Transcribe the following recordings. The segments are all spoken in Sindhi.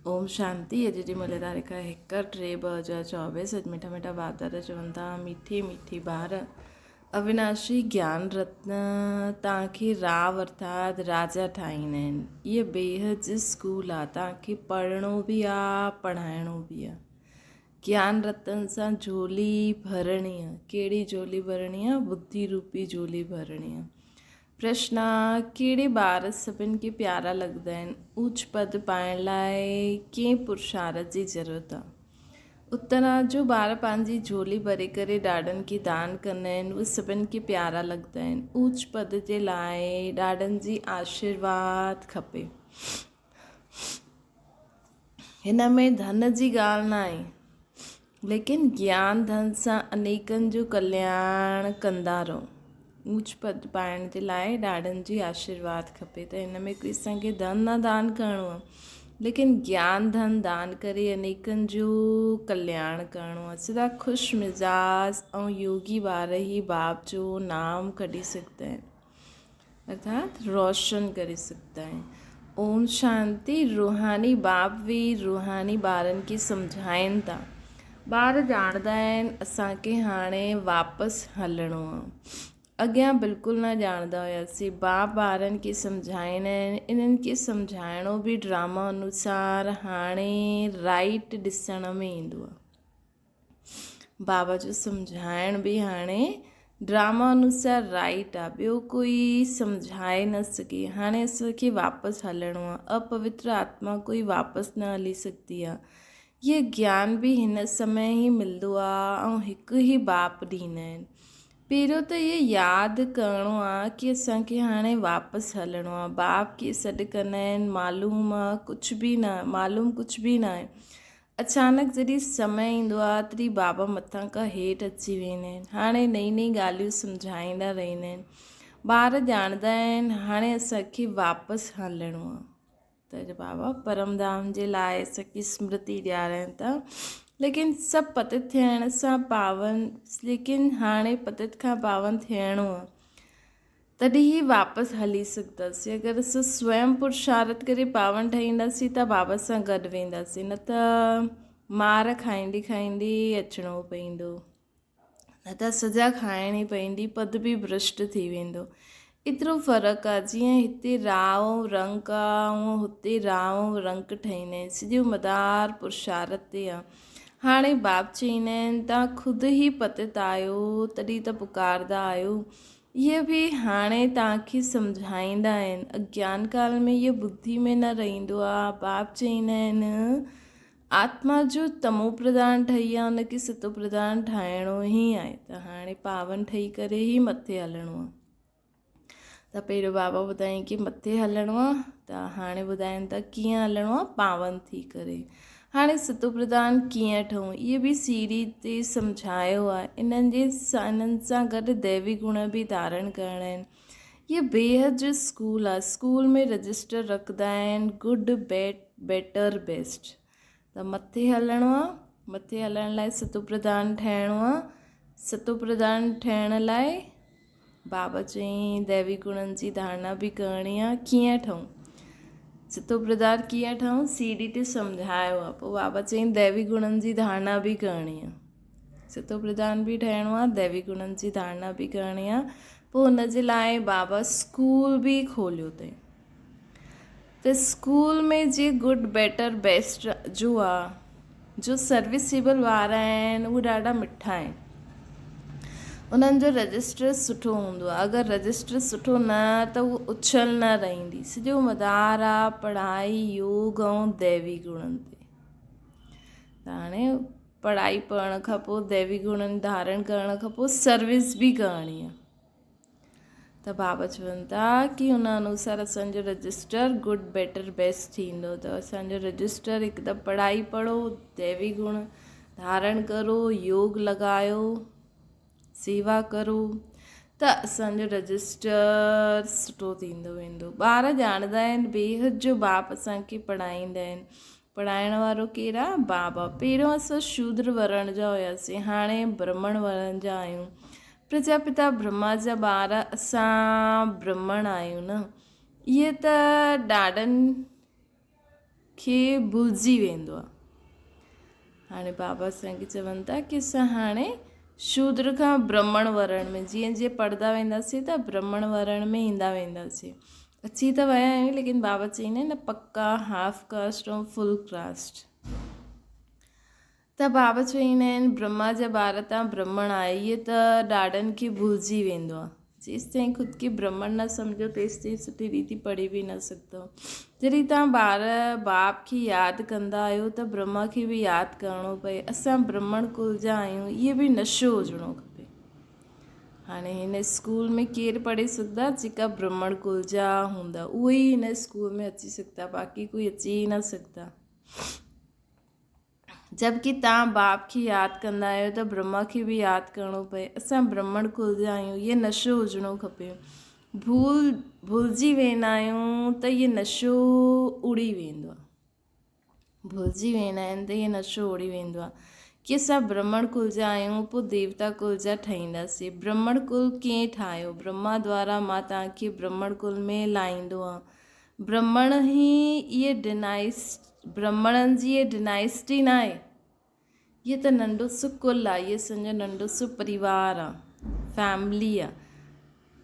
اوم شانتي اڄ جي ملي تاريخ 1 3 2024 اڄ مٺا مٺا بابدادا چون ٿا مٺي مٺي ٻار اويناشي گيان رتن توهان کي راو ارٿات راجا ٺاهيندا آهن اهي بيحد جي اسڪول آ توهان کي پڙهڻو به آ پڙهائڻو به آ گيان رتن سان جهولي ڀرڻي آ ڪهڙي جهولي ڀرڻي آ ٻڌي روپي جهولي ڀرڻي آ پرشن، ڪهڙي ٻار سڀن کي پيارا لڳندا آهن؟ اوچ پد پائڻ لاء ڪنهن پرشارٿ جي ضرورت آ؟ اتر، جو ٻار پنهنجي جهولي ڀري ڪري ڏاڏن کي دان ڪندا آهن، اهي سڀن کي پيارا لڳندا آهن. اوچ پد جي لاء ڏاڏن جي آشيرواد کپي. هن ۾ ڌن جي ڳالهه ناهي، ليڪن گيان ڌن سان انيڪن جو ڪلياڻ ڪندا رهو. اوچ پد پائڻ جي لاء ڏاڏن جي آشيرواد کپي ته هن ۾ ڪوئي اسان کي ڌن نه دان ڪرڻو آهي، ليڪن گيان ڌن دان ڪري انيڪن جو ڪلياڻ ڪرڻو آهي. سدا خوش مزاج ۽ يوگي ٻار ئي باپ جو نام ڪڍي سگهندا آهن. ارٿات روشن ڪري سگهندا آهن. اوم شانتي روحاني باپ به روحاني ٻارن کي سمجهائين ٿا. ٻار ڄاڻندا آهن اسان کي هاڻي واپس هلڻو آهي. اڳيان بلڪل نه ڄاڻندا هياسين. باپ ٻارن کي سمجهائيندا آهن. انهن کي سمجهائڻو به ڊراما انوسار هاڻي رائيٽ ڏسڻ ۾ ايندو آهي. بابا جو سمجهائڻ به هاڻي ڊراما انوسار رائيٽ آ ٻيو ڪوئي سمجهائي نه سگهي هاڻي اسان کي واپس هلڻو آ اپوتر آتما ڪوئي واپس نه هلي سگهندي آ هي گيان به هن سمي ئي ملندو آ ۽ هڪ ئي باپ ڏيندا آهن پهريون ته هي ياد ڪرڻو آ ڪي اسان کي هاڻي واپس هلڻو آ باپ کي سڏ ڪندا آهن معلوم آ ڪجهه به نه معلوم ڪجهه به نه آهي اچانڪ جڏهن سمي ايندو آهي تڏهن بابا مٿان کان هيٺ اچي ويندا آهن. هاڻي نئين نئين ڳالهيون سمجهائيندا رهندا آهن. ٻار ڄاڻندا آهن هاڻي اسان کي واپس هلڻو آهي ته بابا پرم ڌام جي لاء اسان کي سمرتي ڏيارائين ٿا ليڪن سڀ پتت ٿيڻ سان پاون ليڪن هاڻي پتت کان پاون ٿيڻو آهي. تڏهن ئي واپس هلي سگهنداسين. اگر اسان سوئم پرشارٿ ڪري پاون ٺاهينداسين ته بابا سان گڏ وينداسين نه ته مار کائيندي کائيندي اچڻو پوندو نه ته سزا کائڻي پوندي پد به ڀرشٽ ٿي ويندو. ايترو فرق آ جيئن هتي راء ۽ رنڪ آ اونئن هتي راء ۽ رنڪ ٺهيندا آهن سڄو مدار پرشارٿ تي آ. هاڻي باپ چئيندا آهن تان خود ئي پتت آهيو تڏهن ته پڪاردا آهيو. اهي به هاڻي توهان کي سمجهائيندا آهن. اگيان ڪال ۾ اهو ٻڌي ۾ نه رهندو آهي. باپ چئيندا آهن، آتما جو تمو پرڌان ٺهي آهي، ان کي ستو پرڌان ٺاهڻو ئي آهي ته هاڻي پاون ٺهي ڪري ئي مٿي هلڻو آهي. ته پهريون بابا ٻڌائين ڪي مٿي هلڻو آهي ته هاڻي ٻڌائين ٿا ڪيئن هلڻو آهي پاون ٿي ڪري. هاڻي ستوپرڌان ڪيئن ٺهون؟ اهي به سيڙهي تي سمجهايو آهي. انهن جي انهن سان گڏ ديوي گڻ به ڌارڻ ڪرڻا آهن. اهي بيحد جو اسڪول آهي. اسڪول ۾ رجسٽر رکندا آهن گڊ، بيٽ، بيٽر، بيسٽ. ته مٿي هلڻو آهي. مٿي هلڻ لاء ستوپرڌان ٺهڻو آهي. ستوپرڌان ٺهڻ لاء بابا چيائين، ديوي گڻن جي ڌارڻا به ڪرڻي آ، ڪيئن ٺهون؟ ستو پردار ڪيئن ٺهون؟ سي ڊي تي سمجهايو آ. پوء بابا چيائين، ديوي گڻن جي ڌارڻا به ڪرڻي آ. ستو پردان به ٺهڻو آ، ديوي گڻن جي ڌارڻا به ڪرڻي آ. پوء ان جي لاء بابا اسڪول به کوليو اٿئي. ته اسڪول ۾ جي گڊ بيٽر بيسٽ جو آ جو سروسيبل وارا آهن اهي ڏاڍا مٺا آهن انهن جو رجسٽر سٺو هوندو آ اگر رجسٽر سٺو نه ته اهو اڇل نه رهندي سڄو مدار آ پڙهائي يوگ ۽ ديوي گڻن تي ته هاڻي پڙهائي پڙهڻ کان پوء ديوي گڻن ڌارڻ ڪرڻ کان پوء سروس به ڪرڻي آ ته بابا چون ٿا ڪي ان انوسار اسان جو رجسٽر گڊ بيٽر بيسٽ ٿيندو ته اسان جو رجسٽر هڪ ته پڙهائي پڙهو ديوي گڻ ڌارڻ ڪرو يوگ لڳايو سيوا ڪرو ته اسان جو رجسٽر سٺو ٿيندو ويندو ٻار ڄاڻندا آهن بيحد جو باپ اسان کي پڙهائيندا آهن پڙهائڻ وارو ڪير آ؟ بابا. پهريون اسان شودر ورڻ جا هياسين، هاڻي برهمڻ ورڻ جا آهيون. پرجاپتا برهما جا ٻار اسان برهمڻ آهيون نه. اهي ته ڏاڏن کي ڀلجي ويندو آهي. هاڻي بابا اسان کي چون ٿا ڪي اسان هاڻي شودر کان برهمڻ ورڻ ۾ جيئن جيئن پڙهندا وينداسين ته برهمڻ ورڻ ۾ ايندا وينداسين. اچي ته ويا آهيون ليڪن بابا چئيندا آهن نه پڪا هاف ڪاسٽ ۽ فل ڪاسٽ. ته بابا چئيندا آهن برهما جا ٻار تان برهمڻ آهي اهي ته ڏاڏن کي ڀلجي ويندو آهي. جيستائين خود کي برهمڻ نه سمجهو تيستائين سٺي ريتي پڙهي به نه سگهندؤ. جڏهن توهان ٻار باپ کي ياد ڪندا آهيو ته برهما کي به ياد ڪرڻو پئي. اسان برهمڻ ڪل جا آهيون اهي به نشو هجڻو کپي. هاڻي هن اسڪول ۾ ڪير پڙهي سگهندا جيڪا برهمڻ ڪل جا هوندا اهي ئي هن اسڪول ۾ اچي سگهندا باقي ڪوئي اچي ئي نه سگهندا. جبڪه توهان باپ کي ياد ڪندا آهيو ته برهما کي به ياد ڪرڻو پئي. اسان برهمڻ ڪل جا آهيون، اهي نشو هجڻو کپي. ڀول ڀلجي ويندا آهيون ته اهي نشو اڙي ويندو آهي. ڀلجي ويندا آهن ته اهي نشو اڙي ويندو آهي. ڪي اسان برهمڻ ڪل جا آهيون پوء ديوتا ڪل جا ٺهينداسين. برهمڻ ڪل ڪنهن ٺاهيو؟ برهما دوارا مان توهان کي برهمڻ ڪل ۾ لاهيندو آهيان. برهمڻ هي اهي ڊنائسٽ برهمڻن جي اهي ڊنائسٽي ناهي. اهي ته ننڍو سو ڪل آ، اهي اسان جو ننڍو سو پريوار آ، فيملي آ.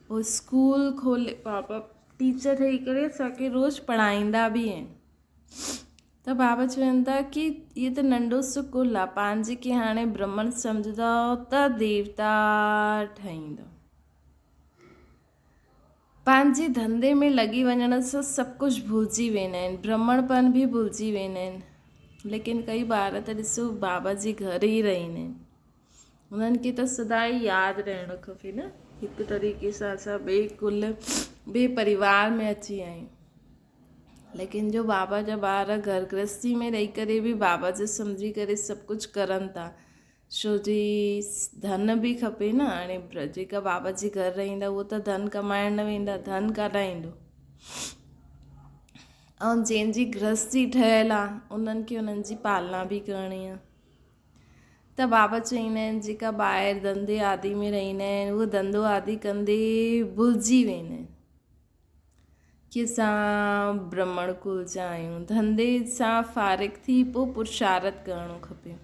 پوء اسڪول کولي بابا ٽيچر ٺهي ڪري اسان کي روز پڙهائيندا به آهن. ته بابا چون ٿا ڪي اهي ته ننڍو سو ڪل آ، پنهنجي کي هاڻي برهمڻ سمجهندؤ ته ديوتا ٺهيندؤ. پنهنجي ڌنڌي ۾ لڳي وڃڻ سان سڀ ڪجهه ڀلجي ويندا آهن، برهمڻپن به ڀلجي ويندا آهن. ليڪن ڪئي ٻار ته ڏسو بابا جي گهر ئي رهندا آهن. انهن کي ته سدائين ياد رهڻ کپي نه. هڪ طريقي سان اسان ٻئي ڪل ٻئي پريوار ۾ اچي آيا آهيون. ليڪن جو بابا جا ٻار گهر گرهستي ۾ رهي ڪري به بابا جو سمجهي ڪري سڀ ڪجهه ڪرن ٿا. ڇو جي ڌن به کپي نه هاڻي جيڪا بابا جي گهر رهندا اهو ته ڌن ڪمائڻ نه ويندا ڌن ڪاڏان ايندو ۽ جنهن جي گرهستي ٺهيل آ انهن کي انهن جي پالنا به ڪرڻي آ ته بابا چئيندا آهن جيڪا ٻاهر ڌنڌي آدي ۾ رهندا آهن اهو ڌنڌو آدي ڪندي ڀلجي ويندا آهن ڪي اسان برهمڻ ڪل جا آهيون. ڌنڌي سان فارغ ٿي پوء پرشارت ڪرڻو کپي.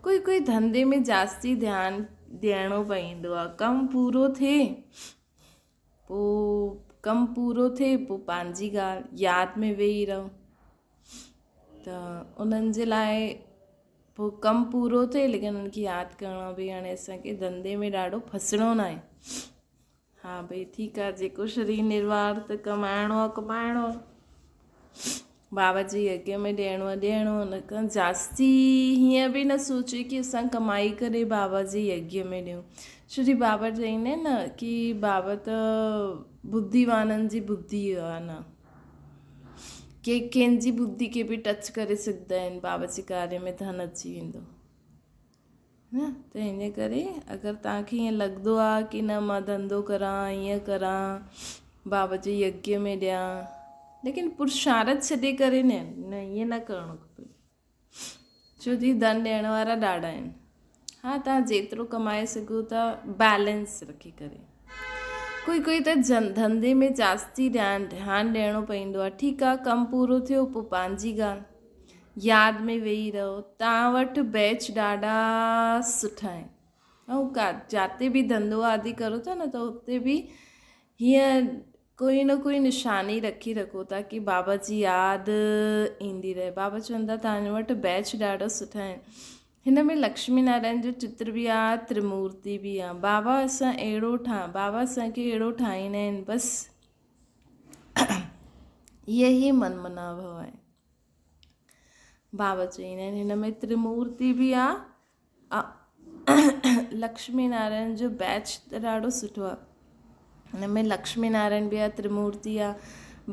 ڪوئي ڪوئي ڌنڌي ۾ جاستي ڌيان ڏيڻو پئيندو آهي. ڪم پورو ٿئي پوء ڪم پورو ٿئي پوء پنهنجي ڳالهه ياد ۾ ويهي رهو ته انهن جي لاء پوء ڪم پورو ٿئي ليڪن انهن کي ياد ڪرڻو به هاڻي اسان کي ڌنڌي ۾ ڏاڍو ڦسڻو ناهي. ها ڀئي ٺيڪ آ جيڪو شرير نروار ته ڪمائڻو آ ڪمائڻو آ بابا جي يگيا ۾ ڏيڻو آ ڏيڻو آ ان کان جاستي هيئن به نه سوچي ڪي اسان ڪمائي ڪري بابا جي يگيا ۾ ڏيون ڇو جي بابا چئيندا آهن نه ڪي بابا ته ٻڌيوانن جي ٻڌي آ نه ڪي ڪنهن جي ٻڌي کي به ٽچ ڪري سگهندا آهن بابا جي ڪاري ۾ ڌن اچي ويندو. نه ته ان ڪري اگر توهان کي ائين لڳندو آهي ڪي نه مان ڌنڌو ڪران ائين ڪران بابا جي يگيه ۾ ڏيان ليڪن پرشارت ڇڏي ڪري نه نه ائين نه ڪرڻو کپي ڇو جي ڌن ڏيڻ وارا ڏاڍا آهن ها توهان جيترو ڪمائي سگهو ٿا بيلنس رکي ڪري ڪوئي ڪوئي ته ڌنڌي ۾ جاستي ڌيان ڌيان ڏيڻو پوندو آهي ٺيڪ آهي ڪم پورو ٿيو پوء پنهنجي ڳالهه ياد ۾ ويهي رهو. توهان وٽ بيچ ڏاڍا سٺا آهن ۽ ڪا جاتي به ڌنڌو آدي ڪرو ٿا نه ته اتي به هيئن ڪوئي نه ڪوئي نشاني رکي رکو تاڪي بابا جي ياد ايندي رهي. بابا چون ٿا توهان وٽ بيچ ڏاڍا سٺا آهن. هن ۾ لڪشمي نارائڻ جو چتر به آ ترمورتي به آ. بابا اسان اهڙو ٺا بابا اسان کي اهڙو ٺاهيندا آهن بس اهي ئي من مناڀو آهي. بابا چئيندا آهن هن ۾ ترمورتي به آ لڪشمي نارائڻ جو بيچ ته ڏاڍو سٺو آ هن ۾ لڪشمي نارائڻ به آ ترمورتي آ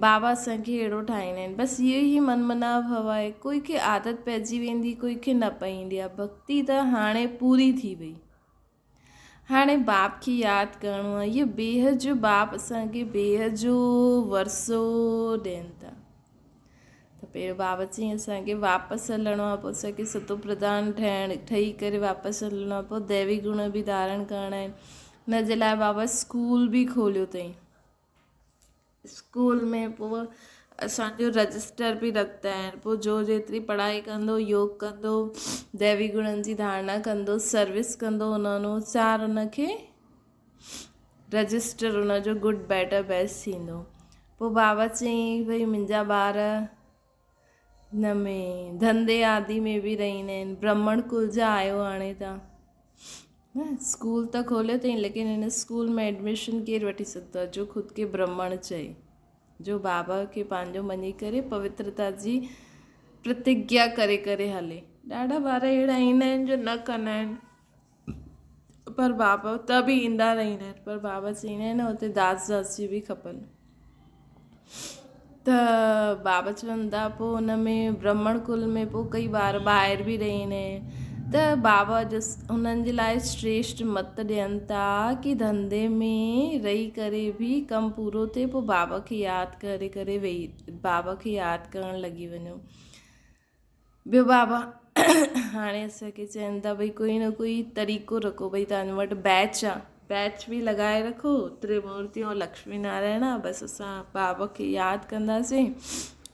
بابا اسان کي اهڙو ٺاهيندا آهن بس اهو ئي من منا ڀو آهي ڪوئي کي عادت پئجي ويندي ڪوئي کي نه پئيندي آ ڀڳتي ته هاڻي پوري ٿي وئي. هاڻي باپ کي ياد ڪرڻو آهي. اهو بيحد جو باپ اسان کي بيحد جو ورثو ڏين ٿا. ته پهريون بابا چيائين اسان کي واپس هلڻو آهي پوء اسان کي ستو پرڌان ٺهڻ ٺهي ڪري واپس هلڻو آهي پوء ديوي گڻ به ڌارڻ ڪرڻا آهن. ان جي لاء بابا اسڪول به کوليو اٿئي. اسڪول ۾ پوء اسان جو رجسٽر به رکندا آهن. پوء جو جيتري پڙهائي ڪندو، يوگ ڪندو، ديوي گڻن جي ڌارڻا ڪندو، سروس ڪندو ان انوسار ان کي رجسٽر ان جو گڊ بيٽر بيسٽ ٿيندو. پوء بابا چيائين ڀئي منهنجا ٻار هن ۾ ڌنڌي آدي ۾ به رهندا آهن، برهمڻ ڪل جا آهيو هاڻي توهان. نه اسڪول ته کوليو اٿئي ليڪن هن اسڪول ۾ ايڊميشن ڪير وٺي سگهندو آهي جو خود کي برهمڻ چئي جو بابا کي پنهنجو مڃي ڪري پوترتا جي پرتگيا ڪري ڪري هلي. ڏاڍا ٻار اهڙا ايندا آهن جو نه ڪندا آهن پر بابا ته به ايندا رهندا آهن پر بابا چئيندا آهن هتي داس داسي به کپن. ته بابا چون ٿا پوء ان ۾ برهمڻ ڪل ۾ پوء ڪئي ٻار ٻاهر به رهندا آهن ته بابا جس انهن جي لاء شريشٽ مت ڏين ٿا ڪي ڌنڌي ۾ رهي ڪري به ڪم پورو ٿئي پوء بابا کي ياد ڪري ڪري ويهي بابا کي ياد ڪرڻ لڳي وڃو. ٻيو بابا هاڻي اسان کي چون ٿا ڀئي ڪوئي نه ڪوئي طريقو رکو ڀئي توهان وٽ بيچ آ بيچ به لڳائي رکو ترمورتي ۽ لڪشمي نارائڻ آ بس اسان بابا کي ياد ڪنداسين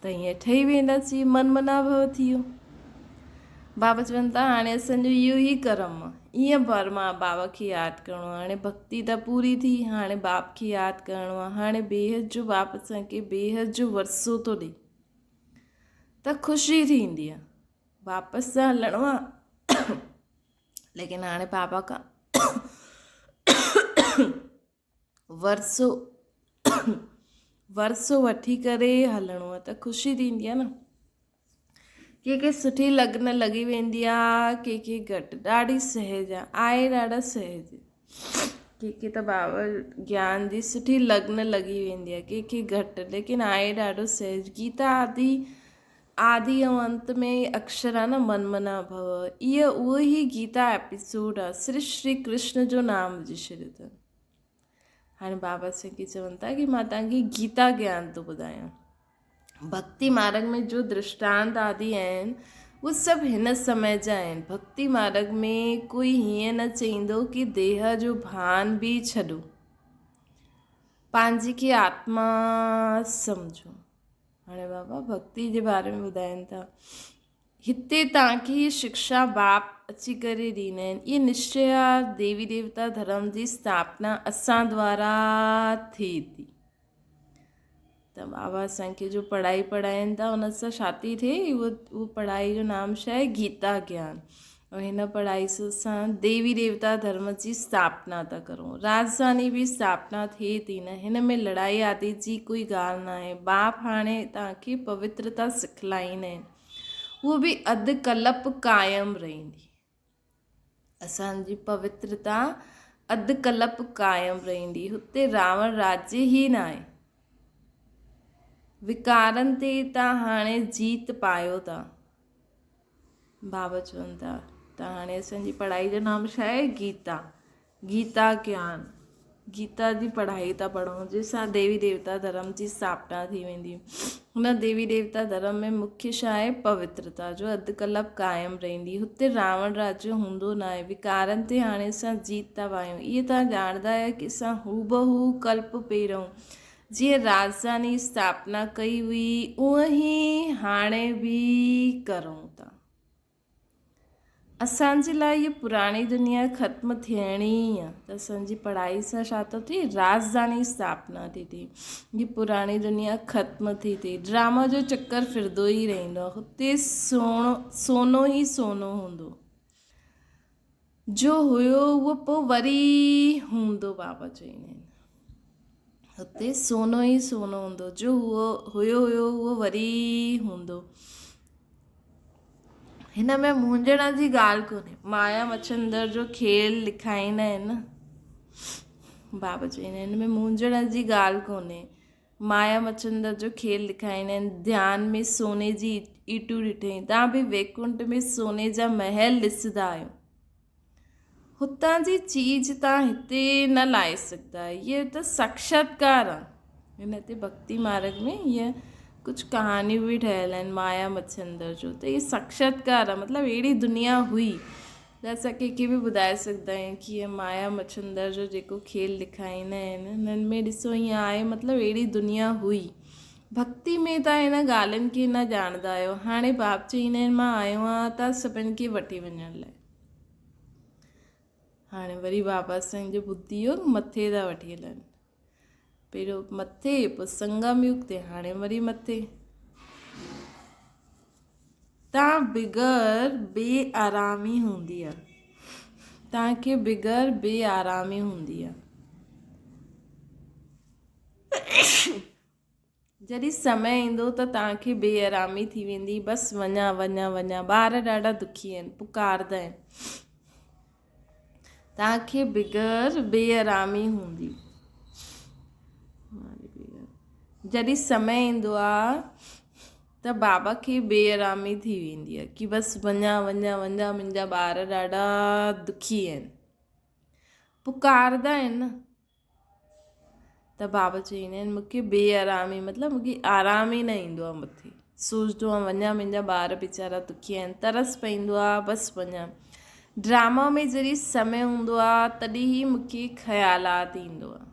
ته ائين ٺهي وينداسين من منا ڀو ٿي ويو بابا چون ٿا هاڻي اسان جو اهو ئي ڪرم آ ائين بر مان بابا کي ياد ڪرڻو آ هاڻي ڀڳتي ته پوري ٿي هاڻي باپ کي ياد ڪرڻو آ هاڻي بيحد جو باپ اسان کي بيحد جو ورثو ٿو ڏي ته خوشي ٿيندي آ واپس ته هلڻو آ ليڪن هاڻي بابا کان ورثو ورثو وٺي ڪري هلڻو آ ته خوشي ٿيندي آ نه ڪنهن کي سٺي لگن لڳي ويندي آ ڪنهن کي گهٽ ڏاڍي سهج آ آهي ڏاڍا سهج. ڪي ڪي ته بابا گيان جي سٺي لگن لڳي ويندي آهي ڪي ڪي گهٽ ليڪن آهي ڏاڍو سهج گيتا آدي آدي ۽ انت ۾ اڪشر آهي نه من منا ڀو اهو اهو ئي گيتا ايپيسوڊ آهي صرف شري ڪرشن جو نام وجهي ڇڏيو اٿن هاڻي بابا سائين کي چون ٿا ڪي مان توهان کي گيتا گيان ٿو ٻڌايان ڀڳتي مارڳ ۾ جو درشٽانت آدي آهن، اهي سڀ هن سمي جا آهن. ڀڳتي مارڳ ۾ ڪوئي هيئن نه چئيندو ڪي ديهه جو ڀان به ڇڏو، پنهنجي کي آتما سمجهو. هاڻي بابا ڀڳتي جي باري ۾ ٻڌائين ٿا. هتي توهان کي هيء شڪشا باپ اچي ڪري ڏيندا آهن. اهي نشچي آ ديوي ديوتا ڌرم جي اسٿاپنا اسان دوارا ٿئي ٿي. ته بابا اسان کي جو پڙهائي پڙهائين ٿا ان سان ڇا ٿي ٿئي اهو اهو پڙهائي جو نام ڇا آهي گيتا گيان ۽ هن پڙهائي سان اسان ديوي ديوتا ڌرم جي اسٿاپنا ٿا ڪرون راجڌاني به اسٿاپنا ٿئي ٿي نه هن ۾ لڙائي آدي جي ڪوئي ڳالهه ناهي باپ هاڻي توهان کي پوترتا سکلائيندا آهن اهو به اڌ ڪلپ قائم رهندي. اسان جي پوترتا اڌ ڪلپ قائم رهندي. هتي راوڻ راجيه ئي ناهي. وڪارن تي تان هاڻي جيت پايو ٿا. بابا چون ٿا ته هاڻي اسان جي پڙهائي جو نام ڇا آهي؟ گيتا. گيتا گيان، گيتا جي پڙهائي ٿا پڙهون جنهن سان ديوي ديوتا ڌرم جي اسٿاپنا ٿي ويندي. هن ديوي ديوتا ڌرم ۾ مکيه ڇا آهي؟ پوترتا جو اڌ ڪلپ قائم رهندي. هتي راوڻ راجيو هوندو ناهي. وڪارن تي هاڻي اسان جيت ٿا پايون. اهي توهان ڄاڻندا آهيو ڪي اسان هوبهو ڪلپ پهريون جيئن راجڌاني اسٿاپنا ڪئي هئي اونئن ئي هاڻي به ڪرون ٿا. اسان جي لاء هيء پراڻي دنيا ختم ٿيڻي ئي آ ته اسان جي پڙهائي سان ڇا ٿو ٿئي راجڌاني اسٿاپنا ٿي ٿئي هي پراڻي دنيا ختم ٿي ٿئي ڊراما جو چڪر ڦردو ئي رهندو آ هتي سوڻو سونو ئي سونو هوندو جو هيو اهو پوء وري هوندو بابا چئيندا آهن هتي سونو ئي سونو هوندو جو هو هيو هيو اهو وري هوندو هن ۾ مونجهڻ جي ڳالهه ڪونهي. مايا مڇندر جو کيل لکائيندا آهن نه. بابا چئيندا آهن هن ۾ مونجهڻ جي ڳالهه ڪونهي. مايا مڇندر جو کيل لکائيندا آهن. ڌيان ۾ سوني جي ايٽون ڏٺئين. تان به ويڪنٺ ۾ سوني جا محل ڏسندا آهيو. هتان جي چيز تان هتي نه لائي سگهندا آهيو. هيء ته ساڪشاتڪار آهي. هن تي ڀڳتي مارگ ۾ هيء ڪجهه ڪهاڻيون به ٺهيل آهن مايا مڇندر جو ته هيء ساڪشاتڪار آهي مطلب اهڙي دنيا هئي ته اسان ڪنهن کي به ٻڌائي سگهندا آهيون ڪي هيء مايا مڇندر جو جيڪو کيل ڏيکاريندا آهن هنن ۾ ڏسو ائين آهي مطلب اهڙي دنيا هئي. ڀڳتي ۾ توهان هن ڳالهين کي نه ڄاڻندا آهيو. هاڻي باپ چئيندا آهن، مان آيو آهيان توهان سڀن کي وٺي وڃڻ لاء. هاڻي وري بابا سائين جو ٻڌي يوگ مٿي ٿا وٺي هلن. پهريون مٿي پوء سنگم يوگ تي هاڻي وري مٿي. تان بغير بي آرامي هوندي آ. تان کي بغير بي آرامي هوندي آ. جڏهن سمي ايندو ته توهان کي بي آرامي ٿي ويندي، بس وڃان وڃان وڃان، ٻار ڏاڍا دکي آهن، پڪاردا آهن. توهان کي بغير بي آرامي هوندي. جڏهن سمي ايندو آ ته بابا کي بي آرامي ٿي ويندي آ ڪي بس وڃان وڃان وڃان منهنجا ٻار ڏاڍا دکي آهن، پڪاردا آهن نه. ته بابا چئيندا آهن مون کي بي آرامي مطلب مون کي آرام ئي نه ايندو آهي مٿي سوچندو آهيان وڃان منهنجا ٻار ويچارا دکي آهن ترس پوندو آهي بس وڃان ڊراما ۾ جڏهن سمي هوندو آهي تڏهن ئي مون کي خيالات ايندو آهي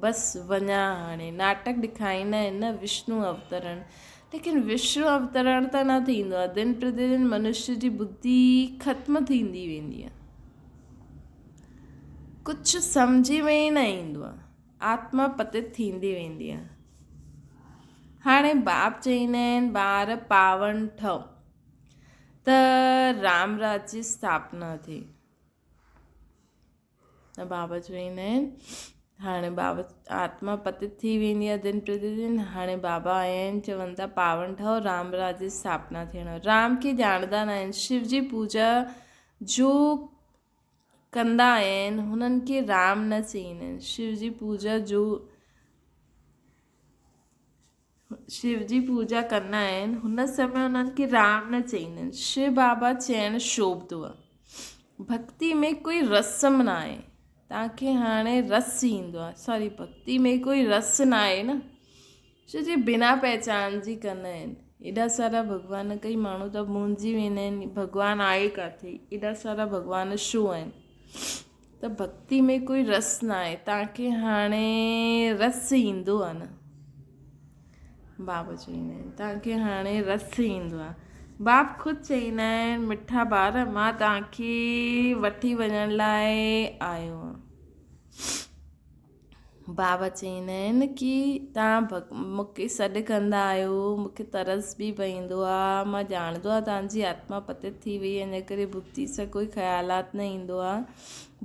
بس وڃان هاڻي ناٽڪ ڏيکاريندا آهن نه وشنو اوترڻ ليڪن وشنو اوترڻ ته نه ٿيندو آهي دن پرتي دن منشيه جي ٻڌي ختم ٿيندي ويندي آهي ڪجهه سمجهه ۾ ئي نه ايندو آهي. آتما پتت ٿيندي ويندي آهي. هاڻي باپ چئيندا آهن ٻار پاون ٺهو ته رام راج جي اسٿاپنا ٿئي. ته بابا چئيندا آهن هاڻي بابا آتما پتت ٿي ويندي آهي دن پرتي دن هاڻي بابا آيا آهن چون ٿا پاون ٺهو رام راج جي اسٿاپنا ٿيڻ رام کي ڄاڻندا نه آهن شو جي پوڄا جو ڪندا آهن هنن کي رام نه چئيندا آهن شو جي پوڄا جو شو جي پوڄا ڪندا آهن هن سمي هنن کي رام نه چئيندا آهن شو بابا چئڻ شوڀندو آهي ڀڳتي ۾ ڪوئي رسم نه آهي توهان کي هاڻي رس ايندو آهي سوري ڀڳتي ۾ ڪوئي رس نه آهي نه ڇو جي بنا پهچان جي ڪندا آهن. ايڏا سارا ڀڳوان ڪئي ماڻهو ته منهنجي ويندا آهن ڀڳوان آهي ڪاٿي ايڏا سارا ڀڳوان ڇو آهن ته ڀڳتي ۾ ڪوئي رس نه آهي توهان کي هاڻي رس ايندو آهي نه بابا چوندا آهن توهان کي هاڻي رس ايندو آهي باپ خود چوندا آهن مٺا ٻار مان توهان کي وٺي وڃڻ لاء آيو آهيان. بابا چئيندا آهن ڪي توهان مون کي سڏ ڪندا آهيو مون کي ترس به پئيندو آهي مان ڄاڻندو آهيان توهان جي آتما پتت ٿي وئي آهي ان ڪري ٻڌي سان ڪوئي خيالات نه ايندو آهي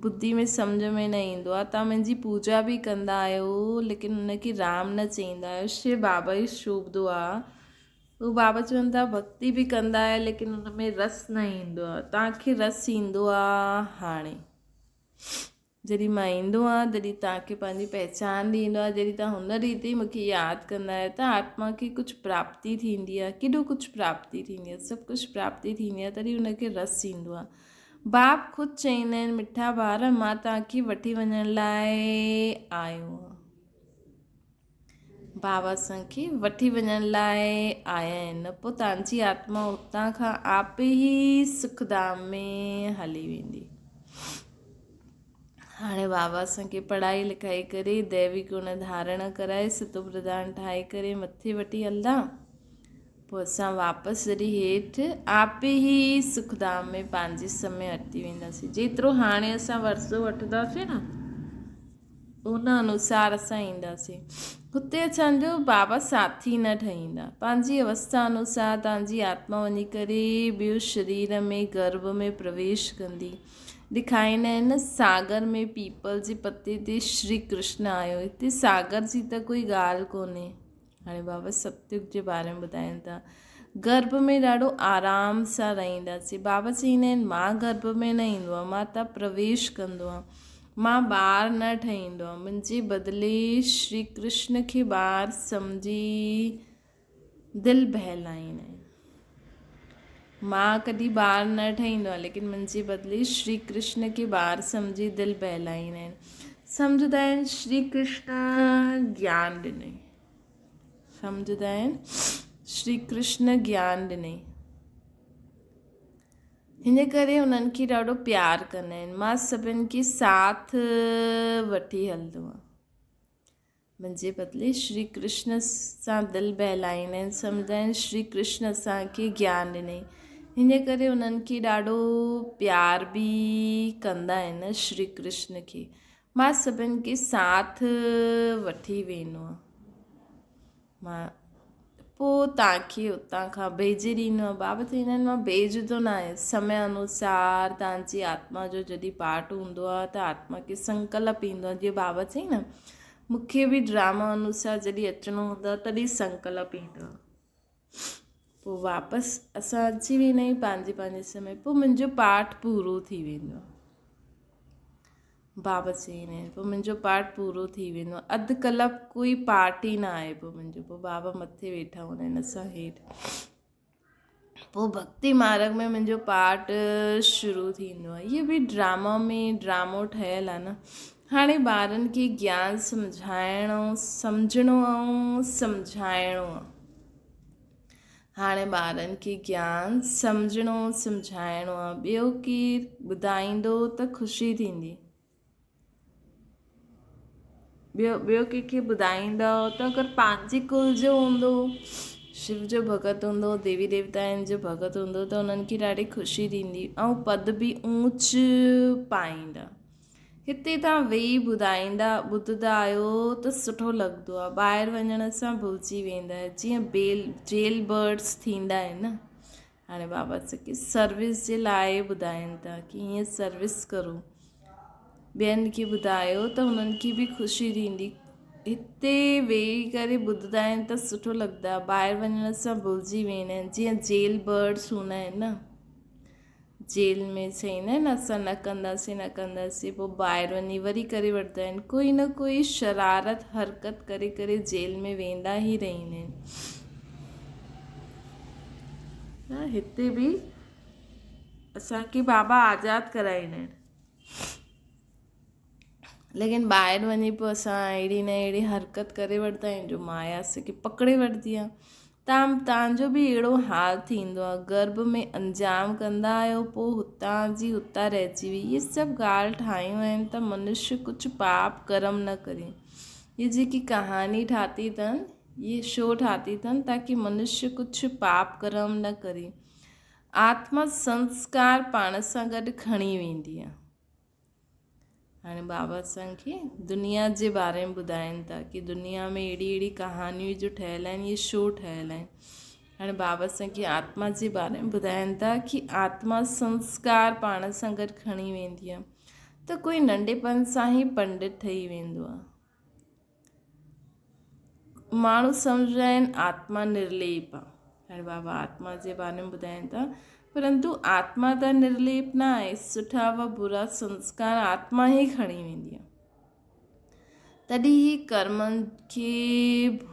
ٻڌي ۾ سمجهه ۾ نه ايندو آهي توهان منهنجي پوڄا به ڪندا آهيو ليڪن ان کي رام نه چئيندا آهيو شو بابا ئي شوڀندو آهي هو بابا چون ٿا ڀڳتي به ڪندا آهيو ليڪن ان ۾ رس نه ايندو آهي توهان کي رس ايندو آهي هاڻي جڏهن مان ايندو آهيان تڏهن توهان کي پنهنجي پهچان ڏيندو آهيان جڏهن توهان هن ريتي مون کي ياد ڪندا آهيو ته آتما کي ڪجهه پراپتي ٿيندي آهي ڪيڏو ڪجهه پراپتي ٿيندي آهي سڀ ڪجهه پراپتي ٿيندي آهي تڏهن هن کي رس ايندو آهي باپ خود چئيندا آهن مٺا ٻار مان توهان کي وٺي وڃڻ لاء آيو آهيان بابا اسان کي وٺي وڃڻ لاء آيا آهن پوء توهان جي آتما اتان کان آپ ئي سک ڌام ۾ هلي ويندي. هاڻي بابا اسان کي پڙهائي لکائي ڪري ديوي گڻ ڌارڻ ڪرائي ستو پرڌان ٺاهي ڪري مٿي وٺي هلندا پوء اسان واپس جڏهن هيٺ آپ ئي سک ڌام ۾ پنهنجي سمي اچي وينداسين جيترو هاڻي اسان ورثو وٺنداسين نه ان انوسار اسان اينداسين. هتي اسان جو بابا ساٿي نه ٺهيندا. پنهنجي اوسٿا انوسار توهان جي آتما وڃي ڪري ٻيو شرير ۾ گرڀ ۾ پرويش ڪندي. ڏيکاريندا آهن نه ساگر ۾ پيپل جي پتي تي شري ڪرشن آيو. هتي ساگر جي ته ڪوئي ڳالهه ڪونهي. هاڻي بابا ستيگ جي باري ۾ ٻڌائين ٿا. گرڀ ۾ ڏاڍو آرام سان رهنداسين. بابا چئيندا آهن مان گرڀ ۾ نه ايندو آهيان، مان ته پرويش ڪندو آهيان. مان ٻار نه ٺهيندو آهيان. منهنجي بدلي شري ڪرشن کي ٻار سمجهي دل بهلائيندا آهن. مان ڪڏهن ٻار نه ٺهيندو آهيان ليڪن منهنجي بدلي شري ڪرشن کي ٻار سمجهي دل بهلائيندا آهن. سمجهندا آهن شري ڪرشن گيان ڏنئي. سمجهندا آهن شري ڪرشن گيان ڏنئي. هن ڪري انهن کي ڏاڍو پيار ڪندا آهن. مان سڀن کي ساٿ وٺي هلندو آهيان. منهنجي بدلي شري ڪرشن سان دل بهلائيندا آهن، سمجهندا آهن شري ڪرشن اسان کي گيان ڏنائين. ان ڪري انهن کي ڏاڍو پيار به ڪندا آهن شري ڪرشن کي. مان سڀن کي ساٿ وٺي ويندو آهيان. مان پوء توهان کي اتان کان ڀيجي ڏيندو آهيان. بابا چوندا آهن مان ڀيجندو نه آهيان. سمي انوسار توهان جي آتما جو جڏهن پاٺ هوندو آهي ته آتما کي سنڪلپ ايندو آهي. جيئن بابا چئي نه مون کي به ڊراما انوسار جڏهن اچڻو هوندو آهي تڏهن سنڪلپ ايندو آهي. پوء واپس اسان اچي ويندا آهيون پنهنجي پنهنجي سمي پوء منهنجو پاٺ پورو ٿي ويندو آهي. بابا چئيندا آهن پوء منهنجو پاٺ پورو ٿي ويندو آهي. اڌ ڪلاڪ ڪوئي پاٺ ئي نه آهي پوء منهنجو پوء بابا مٿي ويٺا هوندا آهن اسان هيٺ. پوء ڀڳتي مارگ ۾ منهنجو پارٽ شروع ٿيندو آهي. هيء به ڊراما ۾ ڊرامو ٺهيل آهي نه. هاڻي ٻارن کي گيان سمجهائڻو، سمجهڻو ۽ سمجهائڻو آهي. هاڻي ٻارن کي گيان سمجهڻو سمجهائڻو آهي. ٻيو ڪير ٻڌائيندو ته خوشي ٿيندي. ٻيو ٻيو ڪنهن کي ٻڌائيندؤ ته اگر پنهنجي ڪل جو هوندو شو جو ڀڳت هوندو ديوي ديوتائن جو ڀڳت هوندو ته انهن کي ڏاڍي خوشي ٿيندي ۽ پد به اونچ پائيندا هتي تان ويهي ٻڌائيندا ٻڌندا آهيو ته سٺو لڳندو آهي ٻاهر وڃڻ سان ڀلجي ويندا آهيو جيئن بيل جيل برڊس ٿيندا آهن نه هاڻي بابا سکي سروس جي لاء ٻڌائين ٿا ڪي هيئن سروس ڪرو ٻين کي ٻڌايو ته هنن کي به خوشي ٿيندي هتي ويهي ڪري ٻڌندا آهن ته سٺو لڳندو آهي ٻاهر وڃڻ سان ڀلجي ويندا آهن جيئن جيل برڊس هوندا آهن نه جيل ۾ چئيندا آهن اسان نه ڪنداسين نه ڪنداسين پوء ٻاهر وڃي وري ڪري وٺندا آهن ڪوئي نه ڪوئي شرارت حرڪت ڪري ڪري جيل ۾ ويندا ئي رهندا آهن ته هتي به اسان کي بابا آزاد ڪرائيندا آهن ليڪن ٻاهر وڃي پوء اسان اهڙي نه اهڙي حرڪت ڪري وٺندا آهيون جو مايا اسان کي پڪڙي وٺندي آهي تان تانجو به اهڙو حال ٿيندو آهي گرڀ ۾ انجام ڪندا آهيو پوء هتان جي هتان رهجي وئي اهي سڀ ڳالهه ٺاهيون آهن ته منشي ڪجهه پاپ ڪرم نه ڪري هي جيڪي ڪهاڻي ٺاهي اٿن اهي شو ٺاهي اٿن تاڪه منشي ڪجهه پاپ ڪرم نه ڪري. آتما سنسڪار پاڻ سان گڏ کڻي ويندي آهي. هاڻي بابا اسان کي دنيا جي باري ۾ ٻڌائين ٿا ڪي دنيا ۾ اهڙي اهڙي ڪهاڻيون جو ٺهيل آهن اهي شو ٺهيل آهن. هاڻي بابا اسان کي آتما جي باري ۾ ٻڌائين ٿا ڪي آتما سنسڪار پاڻ سان گڏ کڻي ويندي آهي ته ڪوئي ننڍپڻ سان ئي پنڊت ٺهي ويندو آهي. ماڻهو سمجهندا آهن آتما نرليپ آهي. هاڻي بابا آتما جي باري ۾ ٻڌائين ٿا پرنتو آتما ته نرليپ نه آهي سٺا و برا سنسڪار آتما ئي کڻي ويندي آهي تڏهن هي ڪرمن کي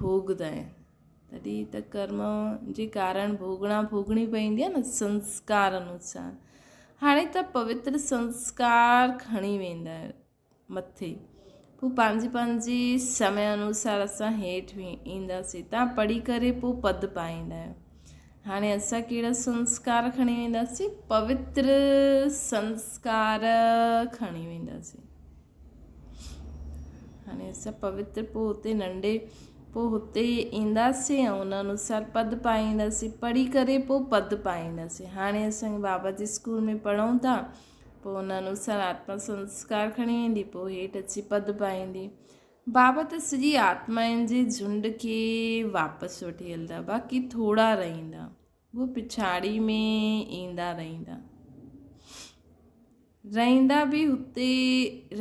ڀوڳدا آهن تڏهن ته ڪرم جي ڪارڻ ڀوڳنا ڀوڳڻي پوندي آهي نه سنسڪار انوسار هاڻي ته پوتر سنسڪار کڻي ويندا آهيو مٿي. پوء پنهنجي پنهنجي سمي انوسار اسان هيٺ اينداسين. تان پڙهي ڪري پوء پد پائيندا آهيو. هاڻي اسان ڪهڙا سنسڪار کڻي وينداسين؟ پوتر سنسڪار کڻي وينداسين. هاڻي اسان پوتر پوء هتي ننڍي پوء هتي اينداسين ۽ ان انوسار پد پائينداسين. پڙهي ڪري پوء پد پائينداسين. هاڻي اسان بابا جي اسڪول ۾ پڙهون ٿا. پوء ان انوسار آتما سنسڪار کڻي ايندي، پوء هيٺ اچي پد پائيندي. بابا ته سڄي آتمائن جي جهنڊ کي واپس وٺي هلندا، باقي ٿورا رهندا، اهي پڇاڙي ۾ ايندا رهندا. رهندا به هتي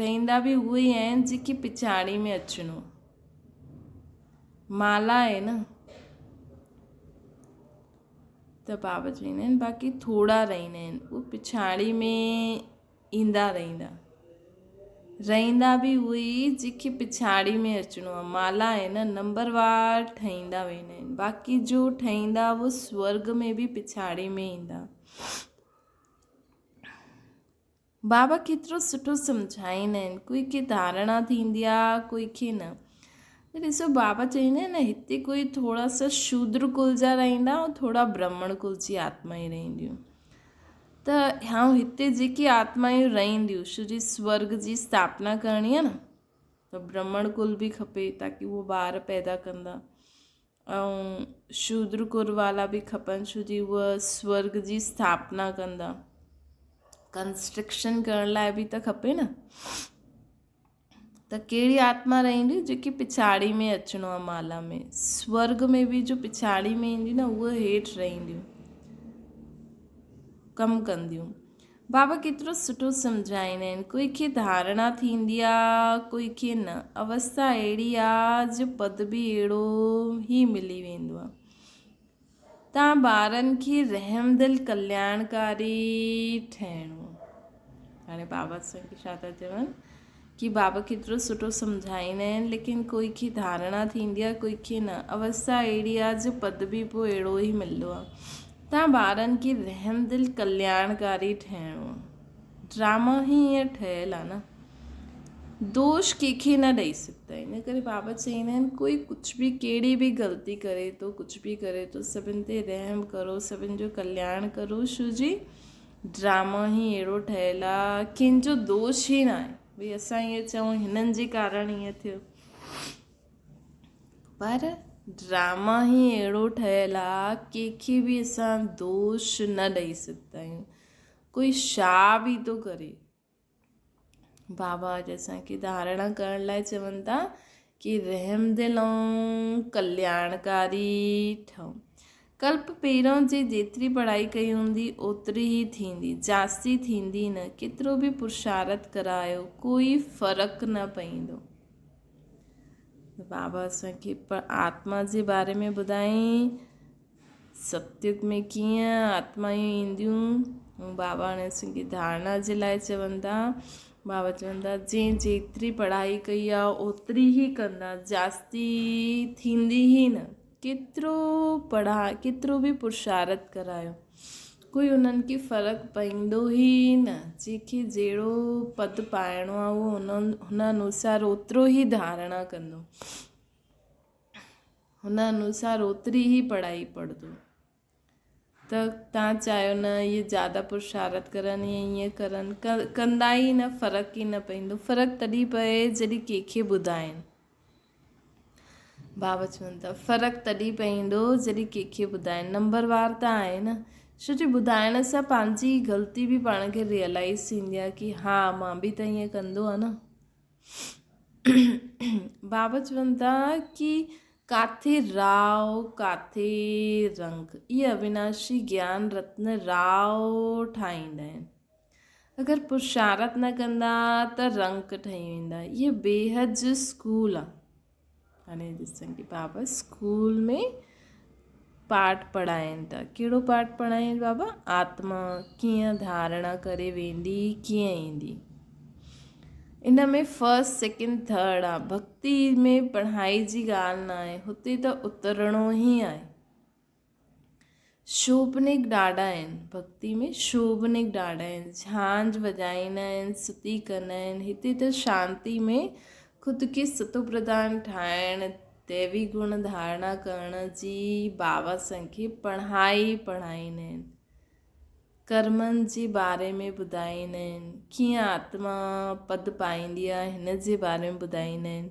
رهندا به اهي ئي آهن جيڪي پڇاڙي ۾ اچڻو. مالا آهي نه. ته بابا چوندا آهن باقي ٿورا رهندا آهن اهي پڇاڙي ۾ ايندا رهندا رهندا به اهي ئي جيڪي پڇاڙي ۾ اچڻو آهي مالا آهي نه نمبر وار ٺهيندا ويندا آهن باقي جو ٺهيندا اهو سورگ ۾ به پڇاڙي ۾ ايندا بابا ڪيترو سٺو سمجهائيندا آهن ڪوئي کي ڌارڻا ٿيندي آ ڪوئي کي نه ته ڏسو بابا چئيندا آهن نه هتي ڪوئي ٿورا سا شودر ڪل جا رهندا ۽ ٿورا برهمڻ ڪل جي آتمائون رهنديون ته هاڻ هتي جيڪي آتمائون رهنديون شري سورگ جي اسٿاپنا ڪرڻي آ نه ته ته برهمڻ ڪل به کپي تاڪي اهو ٻار پيدا ڪندا ۽ شودر ڪل والا به کپن ڇو جي اهي سورگ جي اسٿاپنا ڪندا. ڪنسٽرڪشن ڪرڻ لاء به ته کپي نه. ته ڪهڙي آتما رهندي جيڪي پڇاڙي ۾ اچڻو آهي مالا ۾. سورگ ۾ به جو پڇاڙي ۾ اينديون نه اهي هيٺ رهنديون ڪم ڪنديون. بابا ڪيترو سٺو سمجهائيندا آهن. ڪوئي کي ڌارڻا ٿيندي آ ڪوئي کي نه. اوستا اهڙي آ جو پد به اهڙو ئي ملي ويندو آ. تان ٻارن کي رحمدل ڪلياڻڪاري ٺهڻو آ. هاڻي بابا اسان کي ڇا ٿا چون ڪي بابا ڪيترو سٺو سمجهائيندا آهن ليڪن ڪوئي کي ڌارڻا ٿيندي آ ڪوئي کي نه. اوستا اهڙي آ جو پد به پوء اهڙو ئي ملندو آ. تان ٻارن کي رحمدل ڪلياڻڪاري ٺهڻو آ. ڊراما ئي ائين ٺهيل آ نه. دوش ڪنهن کي نه ڏئي سگهندا آهيون. ان ڪري بابا چوندا آهن ڪوئي ڪجهه به ڪهڙي به غلطي ڪري ٿو ڪجهه به ڪري ٿو سڀن تي رحم ڪرو سڀن جو ڪلياڻ ڪرو ڇو جي ڊراما ئي اهڙو ٺهيل آ ڪنهن جو دوش ئي ناهي ڀئي اسان ائين چئون هنن جي ڪارڻ ائين ٿيو. پر ڊراما ئي اهڙو ٺهيل آ ڪنهن کي به اسان دوش نه ڏئي سگهندا آهيون. ڪوئي ڇا به ٿو ڪري. بابا اڄ اسان کي ڌارڻا ڪرڻ لاء چون ٿا ڪي رحمدل ۽ ڪلياڻڪاري ٺهو. ڪلپ پهريون جي جيتري پڙهائي ڪئي هوندي اوتري ئي ٿيندي، جاستي ٿيندي نه. ڪيترو به پرشارٿ ڪرايو ڪوئي فرق نه پئيندو. بابا اسان کي آتما جي باري ۾ ٻڌائين ستيگ ۾ ڪيئن آتمائون اينديون ۽ بابا هاڻي اسان کي ڌارڻا جي لاء چون ٿا بابا چون ٿا جنهن جيتري پڙهائي ڪئي آهي اوتري ئي ڪندا جاستي ٿيندي ئي نه ڪيترو پڙها ڪيترو به پرشارٿ ڪرايو ڪوئي انهن کي فرق پئيندو ئي نه. جنهن کي جهڙو پد پائڻو آهي اهو هن انوسار اوترو ئي ڌارڻا ڪندو. هن انوسار اوتري ئي پڙهائي پڙهندو. ته تان چاهيو نه اهي زياده پرشارٿ ڪرن يا ائين ڪرن ڪندا ئي نه فرق ئي نه پئيندو. فرق تڏهن پئي جڏهن ڪنهن کي ٻڌائين. بابا چون ٿا فرق تڏهن پئيندو جڏهن ڪنهن کي ٻڌائين نمبر وار ته آهي نه ڇو جو ٻڌائڻ سان پنهنجي غلطي به پاڻ کي ريئلائز ٿيندي آهي ڪي ها مان به ته ائين ڪندو آهيان نه بابا چون ٿا ڪي ڪاٿي راء ڪاٿي رنگ اهي اويناشي گيان رتن راء ٺاهيندا آهن اگر پرشارت نه ڪندا ته رنڪ ٺهي ويندا. اهي بيحد جو اسڪول آ. هاڻي ڏسن ڪي بابا اسڪول ۾ پاٺ پڙهائين ٿا. ڪهڙو پاٺ پڙهائين بابا؟ آتما ڪيئن ڌارڻا ڪري ويندي ڪيئن ايندي. ان ۾ فرسٽ سيڪنڊ ٿرڊ آ. ڀڳتي ۾ پڙهائي جي ڳالهه نه آهي. هتي ته اترڻو ئي آهي. شوڀنڪ ڏاڍا آهن، ڀڳتي ۾ شوڀنڪ ڏاڍا آهن، جهانجهه وڄائيندا آهن، ستي ڪندا آهن، هتي ته شانتي ۾ خود کي ستوپرڌان ٺاهڻ، ديوي گڻ ڌارڻا ڪرڻ جي بابا اسان کي پڙهائي پڙهائيندا آهن، ڪرمن جي باري ۾ ٻڌائيندا آهن، ڪيئن آتما پد پائيندي آهي هن جي باري ۾ ٻڌائيندا آهن.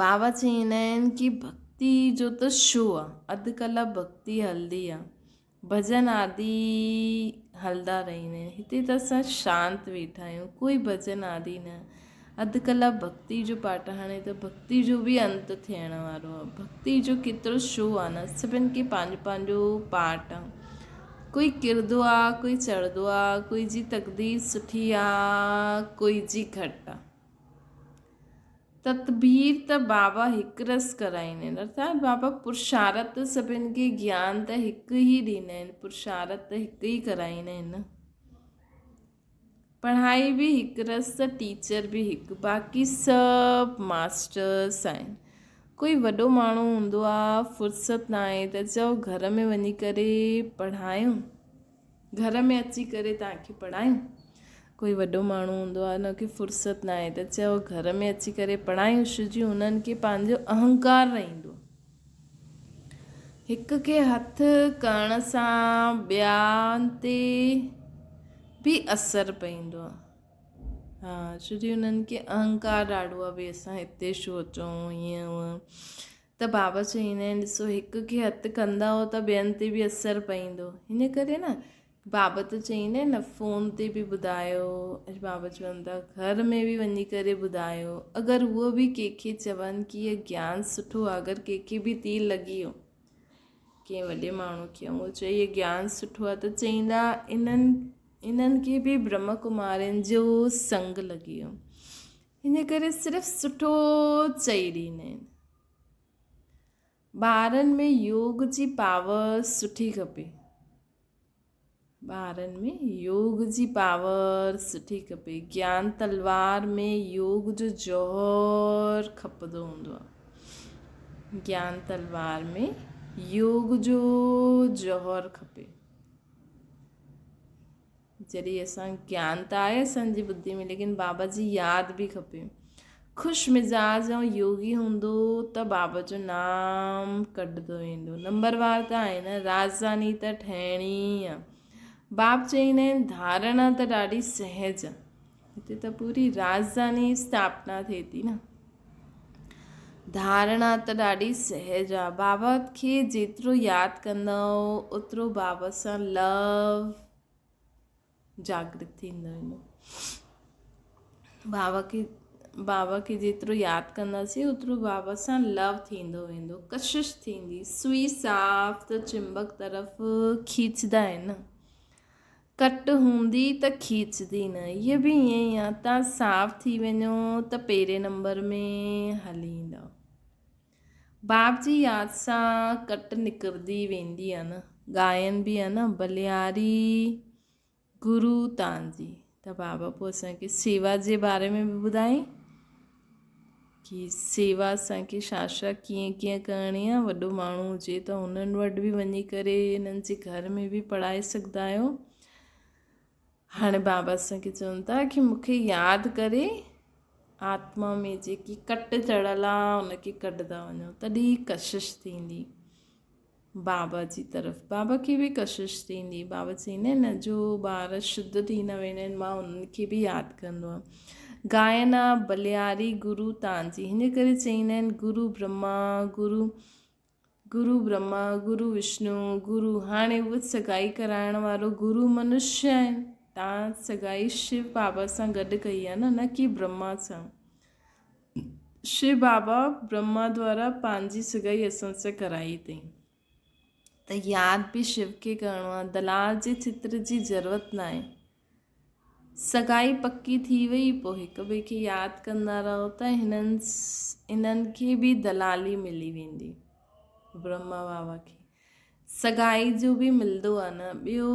بابا چوندا آهن ڪي ڀڳتي جو ته شو آ اڌ ڪلاڪ ڀڳتي هلندي آ ڀڄن آدي هلندا رهندا آهن هتي ته اسان شانت ويٺا آهيون ڪوئي ڀڄن آدي نه اڌ ڪلاڪ ڀڳتي جو پاٺ هاڻي ته ڀڳتي جو به انت ٿيڻ وارو آ ڀڳتي جو ڪيترو شو آ نه سڀن کي پنهنجو پنهنجو پاٺ آ ڪوئي ڪرندو آ ڪوئي چڙهندو آ ڪوئي جي تقدير سٺي آ ڪوئي جي گهٽ آ. تدبير ته بابا هڪ رس ڪرائيندا آهن ارٿات بابا پرشارت ته سڀن کي گيان ته هڪ ئي ڏيندا آهن پرشارت ته هڪ ئي ڪرائيندا آهن نه پڙهائي به هڪ رس ته ٽيچر به هڪ باقي سڀ ماسٽرس آهن ڪوئي وڏو ماڻهو هوندو آهي فرصت ناهي ته چئو گهر ۾ وڃي ڪري پڙهايون گهر ۾ اچي ڪري توهان کي پڙهايون؟ ڪوئي وڏو ماڻهو هوندو آهي ان کي فرصت ناهي ته چئو گهر ۾ اچي ڪري پڙهايون ڇو جي انهن کي پنهنجو اهنڪار رهندو هڪ کي هٿ ڪرڻ سان ٻين تي به اثر پوندو آهي. ها ڇو جي انهن کي اهنڪار ڏاڍو آهي ڀئي اسان هتي ڇو اچون هيئن هونئن ته بابا چئيندا آهن ڏسو هڪ کي هٿ ڪندؤ ته ٻين تي به اثر پوندو هن ڪري نه بابا ته چئيندا آهن نه فون تي به ٻڌايو اڄ بابا چون ٿا گهر ۾ به وڃي ڪري ٻڌايو اگر هوء به ڪنهن کي چون ڪي هيء گيان سٺو آهي اگر ڪنهن کي به تير لڳي ويو ڪنهن وڏي ماڻهو کي ۽ هو چئي هي گيان سٺو آهي ته چئيندا انهن انهن کي به برهما ڪمارين جو سنگ لڳي ويو ان ڪري صرف سٺو چئي ڏيندا آهن ٻارن ۾ يوگ جي پاور سٺي کپي ٻارن ۾ يوگ جي پاور سٺي کپي. گيان تلوار ۾ يوگ جو جوهر کپندو هوندو آهي. گيان تلوار ۾ يوگ جو جوهر کپي. جڏهن اسان گيان ته آهي اسان جي ٻڌي ۾ ليڪن بابا جي ياد به کپي. خوش مزاج ۽ يوگي هوندو ته بابا جو نام ڪڍندو ويندو. نمبر وار ته آهي نه، راڄڌاني ته ٺهڻي ئي آ. باب چئيندا آهن ڌارڻا ته ڏاڍي سهج آ. هتي ته پوري راڄڌاني اسٿاپنا ٿئي ٿي نه. ڌارڻا ته ڏاڍي سهج آ. بابا کي جيترو ياد ڪندؤ اوترو بابا سان لو جاگرت ٿيندو ويندو. بابا کي بابا کي جيترو ياد ڪنداسين اوترو بابا سان لو ٿيندو ويندو ڪشش ٿيندي سوئي صاف ته چمبڪ طرف کيچدا آهن نه ڪٽ هوندي ته کيچدي نه هيء به ائين ئي آهي تان صاف ٿي وڃو ته پهرين نمبر ۾ هلي ايندؤ باپ جي ياد سان ڪٽ نڪرندي ويندي آ نه. ڳائن به آ نه بلياري گرو تان جي. ته بابا پوء اسان کي سيوا جي باري ۾ به ٻڌائين ڪي سيوا اسان کي ڇا ڇا ڪيئن ڪيئن ڪرڻي آ. وڏو ماڻهو هجي ته هنن وٽ به وڃي ڪري هنن جي گهر ۾ به پڙهائي سگهندا آهيو. هاڻي بابا اسان کي چون ٿا ڪي مون کي ياد ڪري آتما ۾ جيڪي ڪٽ چڙهيل آ ان کي ڪڍندا وڃو تڏهن ڪشش ٿيندي بابا جي طرف بابا کي به ڪشش ٿيندي بابا چئيندا آهن نه جو ٻار شڌ ٿي نه ويندا آهن مان انهن کي به ياد ڪندو آهيان گائن آ بلياري گرو تان جي هن ڪري چئيندا آهن گرو برهما گرو گرو برهما، گرو وشنو، گرو هاڻي اهو سگائي ڪرائڻ وارو گرو منشي آهن. تان سگائي شو بابا سان گڏ ڪئي آهي نه، نه ڪي برهما سان. شو بابا برهما دوارا پنهنجي سگائي اسان سان ڪرائي اٿئي. ته ياد به شو کي ڪرڻو آهي. دلال جي چتر جي ضرورت ناهي. سڳائي پڪي ٿي وئي پوء هڪ ٻئي کي ياد ڪندا رهو ته هنن انهن کي به دلالي ملي ويندي برهما بابا کي سڳائي جو به ملندو آهي نه ٻيو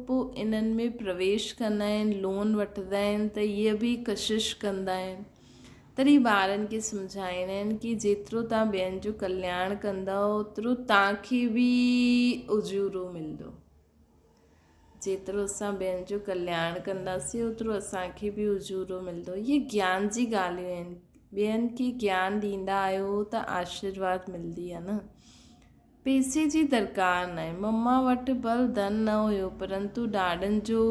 پوء انهن ۾ پرويش ڪندا آهن لون وٺندا آهن ته اهي به ڪشش ڪندا آهن تڏهن ٻارن کي سمجهائيندا آهن ڪي جيترو توهان ٻين جو ڪلياڻ ڪندؤ اوترو توهان کي به اجورو ملندو. جيترو اسان ٻين جو ڪلياڻ ڪنداسين اوترو اسان کي به اجورو ملندو. اهي گيان جي ڳالهيون آهن. ٻين کي گيان ڏيندا آهيو ته آشيرواد ملندي آهي نه. پيسي جي درڪار ناهي. مما وٽ ڀل ڌن نه هيو پرنتو ڏاڏن جو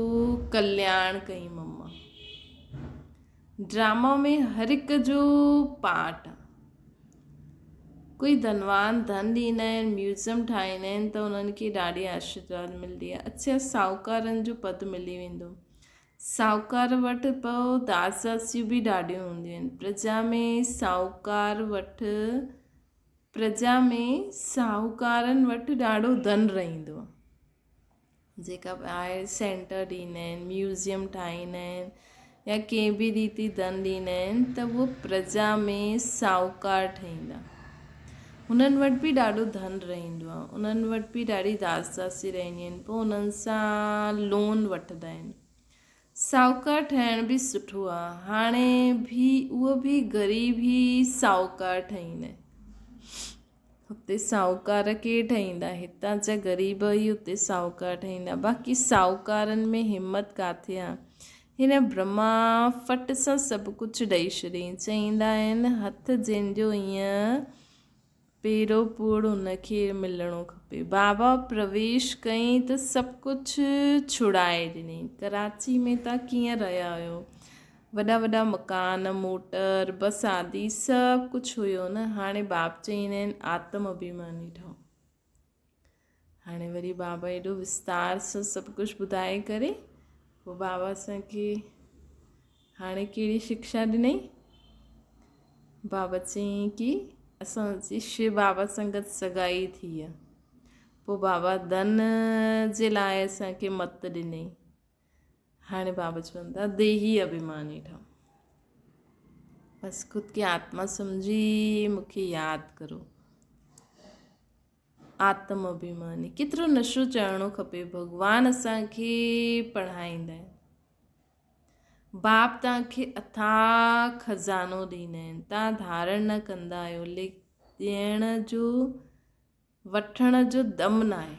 ڪلياڻ ڪئي مما. ڊراما ۾ هر هڪ جو پارٽ آ. ڪوئي ڌنوان ڌن ڏيندا آهن، ميوزيم ٺاهيندا آهن ته انهن کي ڏاڍي آشيرواد ملندي آهي. اڇا ساهوڪارن جو پد ملي ويندو. ساهوڪار وٽ پوء داس داسيون به ڏاڍيون هونديون آهن. پرجا ۾ ساهوڪار وٽ پرجا ۾ ساهوڪارن وٽ ڏاڍو ڌن رهندو آهي. جيڪا به آهي سينٽر ڏيندا آهن ميوزيم ٺاهيندا آهن يا ڪنهن به ريتي ڌن ڏيندا آهن ته اهو پرجا ۾ ساهوڪار ٺهيندا هنن وٽ به ڏاڍو ڌن رهندو آهي انهن وٽ به ڏاڍي داس داسي رهندي آهن پوء انهن سان لون وٺندا آهن ساهوڪار ٺهڻ به سٺو آهي هاڻي به اهو به غريب ئي ساهوڪار ٺهيندا آهن هتي ساهوڪار ڪير ٺهيندا؟ هتان جا غريب ئي هتي ساهوڪار ٺهيندا. باقي ساهوڪارن ۾ همت ڪاٿي آ؟ هن برهما ڦٽ سان سڀ ڪجهه ڏئي ڇڏيائين. چئيندا آهن، هٿ جنهن جو ائين پيرو پوڙ ان کي ملڻو کپي. بابا پرويش ڪيائين ته سڀ ڪجهه ڇڙائي ڏنائين. ڪراچي ۾ تان ڪيئن رهيا هيو؟ وڏا وڏا مڪان، موٽر، بس آدي سڀ ڪجهه هيو نه، هاڻي باپ چئيندا آهن آتم اڀيماني ٺهو. هاڻي وري بابا ايڏو وستار سان سڀ ڪجهه ٻڌائي ڪري پوء بابا اسان کي هاڻي ڪهڙي شڪشا ڏنئي؟ بابا چيائين ڪي اسان جي شو بابا سان گڏ سڳائي ٿي آ. پوء بابا ڌن جي لاء اسان کي مت ڏنئي. هاڻي بابا چون ٿا ديهي اڀيماني ٺهو. بس خود کي آتما سمجهي مون کي ياد ڪرو. آتم اڀيماني ڪيترو نشو چڙهڻو کپي. ڀڳوان اسان کي پڙهائيندا آهن. باپ توهان کي اٿاهه خزانو ڏيندا آهن. توهان ڌارڻ نه ڪندا آهيو. ڏيڻ جو وٺڻ جو دم ناهي.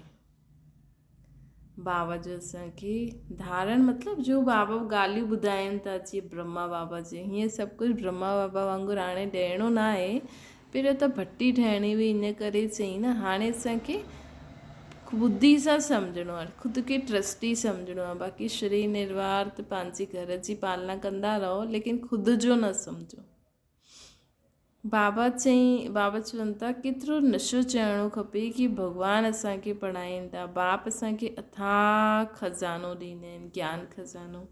بابا جو اسان کي ڌارڻ مطلب جو بابا ڳالهيون ٻڌائين ٿا جيئن برهما بابا جي هيئن سڀ ڪجهه برهما بابا وانگر هاڻي ڏيڻو ناهي پهريون ته ڀٽي ٺهڻي هئي ان ڪري چئي نه هاڻي اسان کي ٻڌي سان سمجهڻو آهي خود کي ٽرسٽي سمجهڻو آهي باقي شرير نروار ته پنهنجي گهر جي پالنا ڪندا رهو ليڪن خود جو نه سمجهو. بابا چئين، بابا چون ٿا، ڪيترو نشو چڙهڻو کپي ڪي ڀڳوان اسان کي پڙهائين ٿا، باپ اسان کي اٿاهه خزانو ڏيندا آهن، گيان خزانو،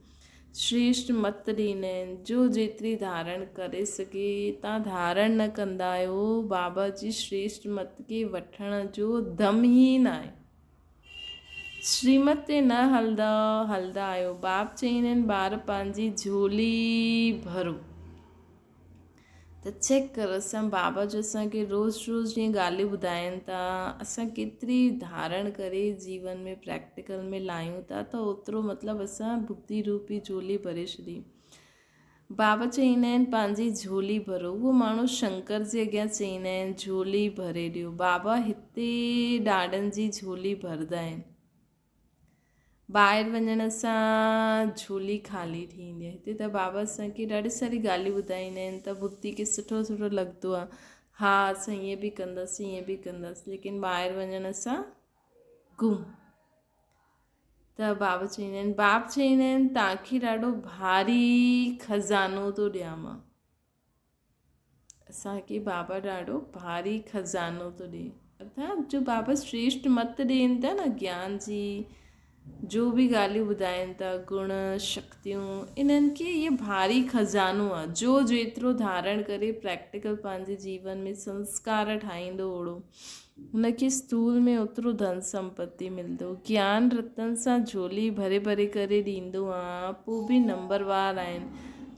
شريشٽ مت ڏيندا آهن، جو جيتري ڌارڻ ڪري سگهي، تان ڌارڻ نه ڪندا آهيو، بابا جي شريشٽ مت کي وٺڻ جو دم ئي ناهي. شريمت تي نه هلندا هلندا آهيو. باپ چئين آهن، ٻار پنهنجي جهولي ڀرو. ته چيڪ ڪر اسان بابا جو اسان کي روز روز جيئن ڳالهيون ٻڌائين ٿا اسان ڪيتري ڌارڻ ڪري جيون ۾ پريڪٽيڪل ۾ لايون ٿا ته اوترو مطلب اسان ٻڌي روپي جهولي ڀري ڇڏي. بابا چئيندا آهن پنهنجي جهولي ڀرو. اهو ماڻهو شنڪر جي اڳيان چئيندا آهن جهولي ڀري ڏيو. بابا هتي ڏاڏن جي جهولي ڀردا آهن. ٻاهر وڃڻ سان جهولي خالي ٿي ايندي آهي. هتي ته بابا اسان کي ڏاڍي ساري ڳالهيون ٻڌائيندا آهن ته ٻڌي کي سٺو سٺو لڳندو آهي. ها اسان ائين به ڪنداسين ائين به ڪنداسين ليڪن ٻاهر وڃڻ سان گم. ته بابا چئيندا آهن، باپ چئيندا آهن، توهان کي ڏاڍو ڀاري خزانو ٿو ڏيان مان. اسان کي بابا ڏاڍو ڀاري خزانو ٿو ڏي. ارٿات جو بابا شريشٽ مت ڏين ٿا نه گيان جي جو به ڳالهيون ٻڌائين ٿا گڻ شڪتيون انهن کي اهي ڀاري خزانو آهي جو جيترو ڌارڻ ڪري پريڪٽيڪل پنهنجي جيون ۾ سنسڪار ٺاهيندو اوڙو هن کي اسٿول ۾ اوترو ڌن سمپتي ملندو. گيان رتن سان جهولي ڀري ڀري ڪري ڏيندو آن، پوء به نمبروار آهن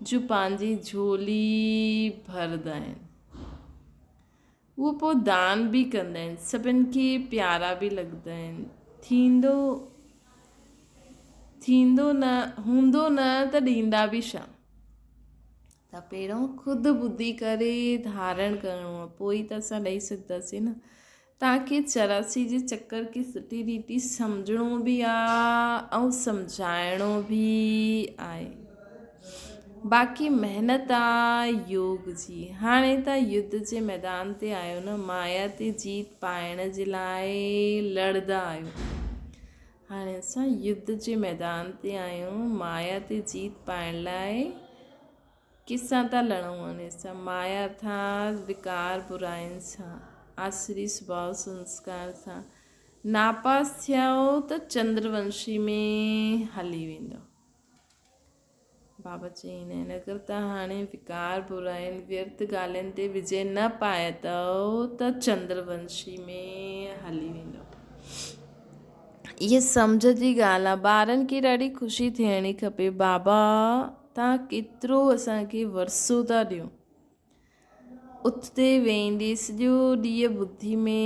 جو پنهنجي جهولي ڀرندا آهن. اهو پوء دان به ڪندا آهن، سڀن کي پيارا به لڳندا آهن. ٿيندو ٿيندو نه هوندو نه ته ڏيندا به ڇا؟ ته پهريون خود ٻڌي ڪري ڌارڻ ڪرڻو آهي پوء ئي ته اسان ڏئي سگهنداسين نه. توهان کي 84 جي چڪر کي سٺي ريتي سمجهڻو به آ ۽ سمجهائڻو به آهي. باقي محنت آ يوگ جي. هاڻي توهان يڌ جي ميدان تي آهيو نه، مايا تي جيت پائڻ جي لاء لڙندا آهيو. هاڻي اسان يڌ جي ميدان تي آهيون، مايا تي جيت پائڻ لاء ڪنهن سان ٿا لڙون؟ هاڻي اسان مايا ارٿات وڪار براين سان، آسري سڀاء سنسڪار سان ناپاس ٿيو ته چندر ونشي ۾ هلي ويندو. بابا چئيندا آهن، اگر توهان هاڻي وڪار، براين، ويرٿ ڳالهين تي وجي نه پائيندؤ ته چندر ونشي ۾ هلي ويندؤ. اها سمجهه جي ڳالهه آهي. ٻارن کي ڏاڍي خوشي ٿيڻي کپي، بابا توهان ڪيترو اسان کي ورثو ٿا ڏيو. اٿندي ويهندي سڄو ڏينهن ٻڌي ۾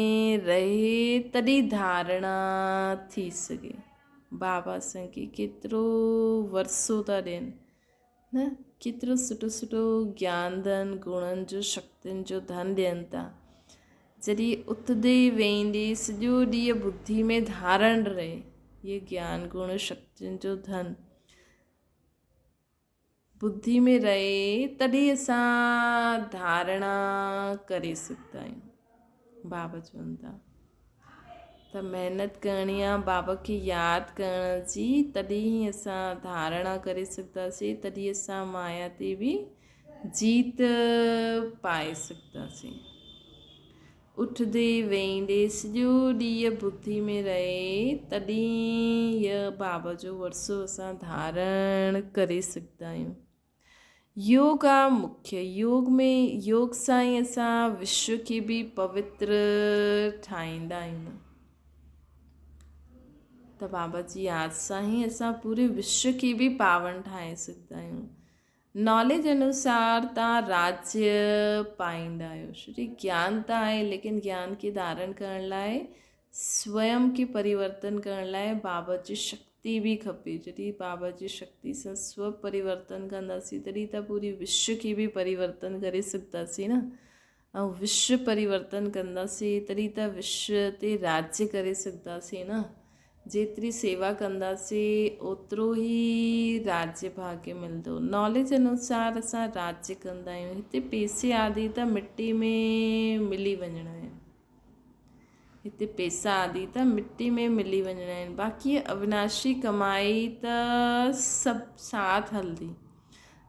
رهي تڏهن ڌارڻا ٿي سگهي. بابا اسان کي ڪيترو ورثو ٿا ڏين نه ڪيترو سٺو سٺو گيان ڌن گڻن جو شڪتين جو ڌن ڏين ٿا. جڏهن اٿندي ويهندي سڄو ڏينهن ٻڌي ۾ ڌارڻ رهي هيء گيان گڻ شڪتين جو ڌن. ٻڌي ۾ رهي تڏهن اسان ڌارڻا ڪري سگهندا آهيون. بابا چون ٿا ته محنت ڪرڻي آ بابا کي ياد ڪرڻ جي تڏهن ئي اسان ڌارڻا ڪري سگهنداسين تڏهن اسان مايا تي به جيت پائي سگهنداسين. اٿندي ويهندي سڄو ڏينهن ٻڌي ۾ رهي تڏهن ئي بابا جو ورثو اسان ڌارڻ ڪري سگهندا آهيون. يوگ آ مکيه يوگ ۾ يوگ سان ئي اسان وشو کي به پوتر ٺاهيندا آهيون ته بابا جي ياد سان ئي اسان پوري وشو کي به پاون ٺاهي سگهندا آهيون ناليج انوسار تان راجيه پائيندا آهيو شري گيان ته آهي ليڪن گيان کي ڌارڻ ڪرڻ لاء سويم کي پريورتن ڪرڻ لاء بابا جي شڪتي به کپي. جڏهن بابا جي شڪتي سان سو پريورتن ڪنداسين تڏهن ته پوري وشو کي به پريورتن ڪري سگهنداسين نه ۽ وشو پريورتن ڪنداسين تڏهن ته وشو تي راجيه ڪري سگهنداسين نه. جيتري سيوا ڪنداسين اوترو ئي راجيه ڀاگيه ملندو. ناليج انوسار اسان راجيه ڪندا آهيون. هتي پيسي آدي ته مٽي ۾ ملي وڃڻا آهن. هتي پيسا آدي ته مٽي ۾ ملي وڃڻا آهن باقي اوناشي ڪمائي ته سڀ ساٿ هلندي.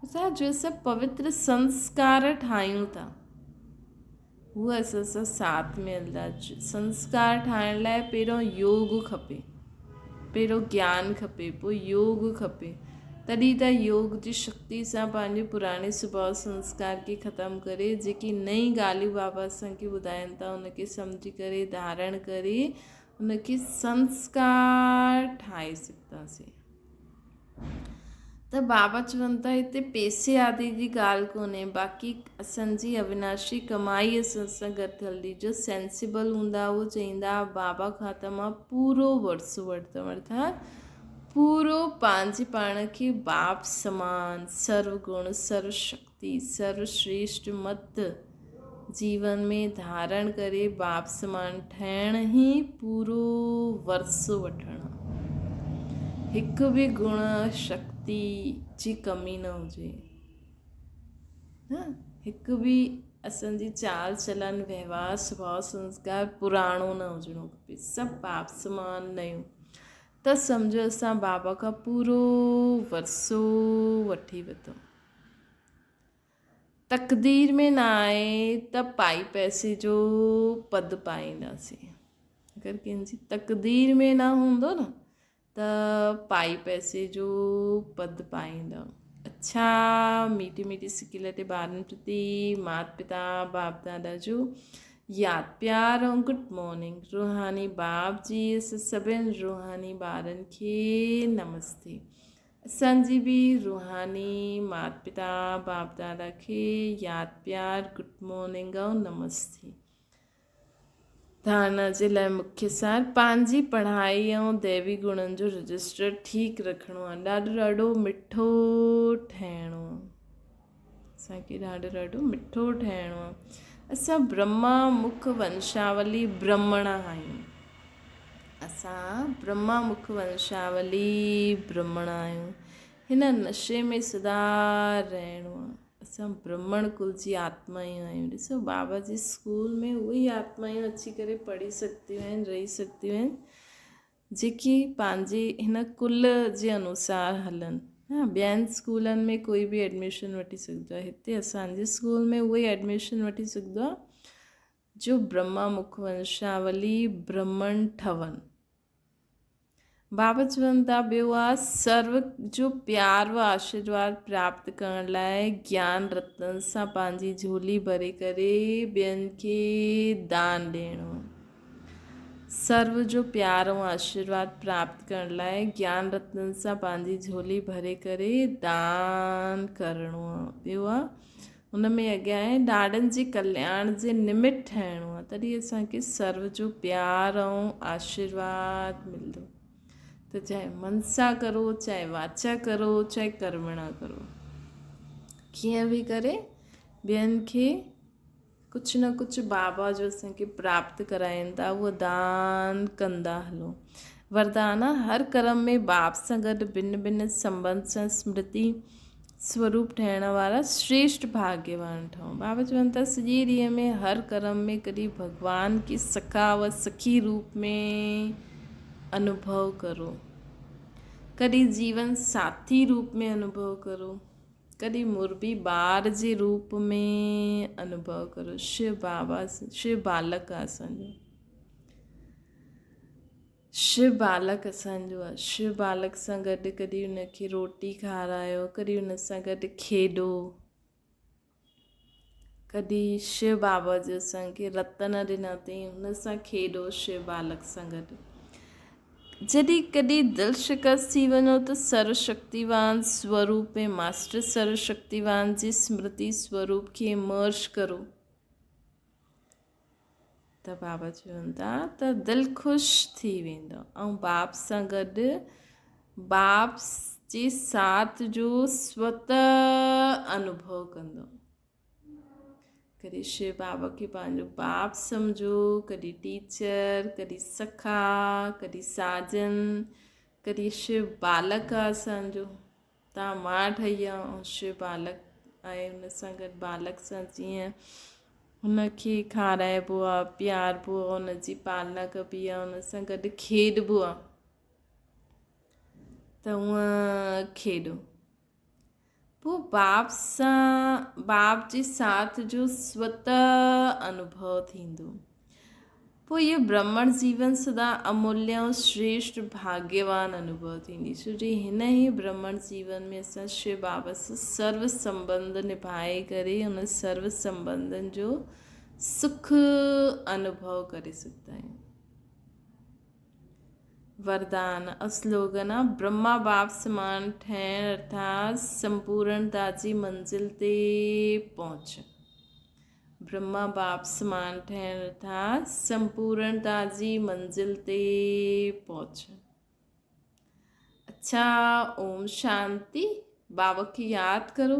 اسان جو سڀ پوتر سنسڪار ٺاهيون ٿا هو اسان سان ساٿ ۾ هلندا. سنسڪار ٺاهڻ لاء پهريون يوگ کپي، پهريون گيان کپي، پوء يوگ کپي. تڏهن ته يوگ جي شڪتي سان پنهنجي پراڻي سڀاء سنسڪار کي ختم ڪري جيڪي نئين ڳالهيون بابا اسان کي ٻڌائين ٿا ان کي سمجهي ڪري ڌارڻ ڪري ان کي سنسڪار ٺاهي سگهنداسين. ته بابا چون ٿا هتي پيسي آدي جي ڳالهه ڪونهي باقي اسان جي اوناشي ڪمائي اسان سان گڏ هلندي جو سينسيبل هوندا اهو چئيندا بابا کان ته مان پورو ورثو وٺندم ارٿات پورو پنهنجي پاڻ کي باپ سمان سرو گڻ، سرو شڪتي، سرو شريشٽ مت جيون ۾ ڌارڻ ڪري باپ سمان ٺهڻ ئي پورو ورثو وٺڻ آ. هڪ به گڻ شڪتي جي ڪمي نه هجي. هڪ به اسان جي چال چلن، وهنوار، سڀاء سنسڪار پراڻو نه هجڻو کپي. سڀ باپ سمان نيون. ته سمجهو اسان بابا کان پورو ورثو وٺي ورتو. تقدير ۾ نه آهي ته پائي پئسي جو پد پائينداسين. اگر ڪنهن جي تقدير ۾ نه هوندو نه ته پائي پئسي جو پد پائيندا. اڇا ميٺي ميٺي سڪيلٽي ٻارن پرتي مات پتا باپ دادا جو ياد پيار ۽ گڊ مارننگ روحاني باپ جي اسان سڀن روحاني ٻارن کي نمستي اسان جي به روحاني مات پتا باپ دادا کي ياد پيار گڊ مارننگ ۽ نمستي ڌارنا جي لاء مکيه سار پنهنجي پڙهائي ۽ ديوي گڻن جو رجسٽر ٺيڪ رکڻو آهي ڏاڍو ڏاڍو مٺو ٺهڻو آهي اسان کي ڏاڍو ڏاڍو مٺو ٺهڻو آهي. اسان برهما مک ونشاولي برهمڻ آهيون. اسان برهما مک ونشاولي برهمڻ آهيون. هن نشي ۾ سدا رهڻو آهي. اسان برهمڻ ڪل جي آتمائون آهيون. ڏسو بابا جي اسڪول ۾ اهي ئي آتمائون اچي ڪري پڙهي سگهنديون آهن، رهي سگهنديون آهن. جيڪي پنهنجي هن ڪل جي انوسار هلن. ها ٻين اسڪولن ۾ ڪوئي به ايڊميشن وٺي سگهندو آهي هتي اسان جي اسڪول ۾ اهو ئي ايڊميشن وٺي سگهندو آهي جو برهما مک ونشاولي برهمڻ ٺون. بابا چون ٿا ٻيو آ سرو جو پيار و آشيرواد پراپت ڪرڻ لاء گيان رتن سان پنهنجي جهولي ڀري ڪري ٻين کي دان ڏيڻو. سرو جو پيار ۽ آشيرواد پراپت ڪرڻ لاء گيان رتنن سان پنهنجي جهولي ڀري ڪري دان ڪرڻو آ. ٻيو آ ان ۾ اڳيان آهي ڏاڏن جي ڪلياڻ جي نمت ٺهڻو آ تڏهن اسان کي سرو جو پيار ۽ آشيرواد ملندو ته چاهي منسا ڪرو چاهي واچا ڪرو چاهي ڪرمڻا ڪرو ڪيئن به ڪري ٻين کي ڪجهه نه ڪجهه بابا جو اسان کي پراپت ڪرائين ٿا اهو دان ڪندا هلو. وردان، هر ڪرم ۾ باپ سان گڏ ڀن ڀن سنٻنڌ سان سمرتي سوروپ ٺهڻ وارا شريشٽ ڀاگيوان ٺهون. بابا چون ٿا سڄي ڏينهن ۾ هر ڪرم ۾ ڪڏهن ڀڳوان کي سکا و سکي روپ ۾ انوڀو ڪرو، ڪڏهن جيون ساٿي روپ ۾ انوڀو ڪرو، ڪڏهن مربي ٻار جي روپ ۾ انوڀو ڪرو. شو بابا شو بالڪ آ اسان جو. شو بالڪ اسان جو آ. شو بالڪ سان گڏ ڪڏهن ان کي روٽي کارايو، ڪڏهن ان سان گڏ کيڏو، ڪڏهن شو بابا جو اسان کي رتن ڏنا اٿئي ان سان کيڏو شو بالڪ سان گڏ. جڏهن ڪڏهن دل شڪست ٿي وڃو ته سرو شڪتيوان سوروپ ۽ ماسٽر سرو شڪتيوان جي سمرتي سوروپ کي مرش ڪرو. ته بابا چون ٿا ته دل خوش ٿي ويندو ۽ باپ سان گڏ باپ جي ساٿ جو سوته انوڀو ڪندو. ڪڏهن شو بابا کي پنهنجو باپ سمجهو، ڪڏهن ٽيچر، ڪڏهن سکا، ڪڏهن ساجن، ڪڏهن شو بالڪ آ اسان جو. تان مان ٺهي ويا ۽ شو بالڪ آهي ان سان گڏ بالڪ سان جيئن هن کي کارائبو آ پياربو آ ان جي پالنا ڪبي آ ان سان گڏ کيڏبو آ ته هونء کيڏو پوء باپ سان باپ جي ساٿ جو سوته انوڀو ٿيندو. پوء اهو برهمڻ جيون سدا اموليه ۽ شريشٽ ڀاڳيوان انوڀو ٿيندي، ڇو جو هن ئي برهمڻ جيون ۾ اسان شو بابا سان سرو سنٻنڌ نڀائي ڪري ان سرو سنٻنڌن جو سک انوڀو ڪري سگهندا آهيون. وردان، سلوگن، برهما باپ سمان ٺهڻ ارٿات سمپورڻتا جي منزل تي پهچ. برهما باپ سمان ٺهڻ ارٿات سمپورڻتا جي منزل تي پهچ. اڇا اوم شانتي. بابا کي ياد ڪرو.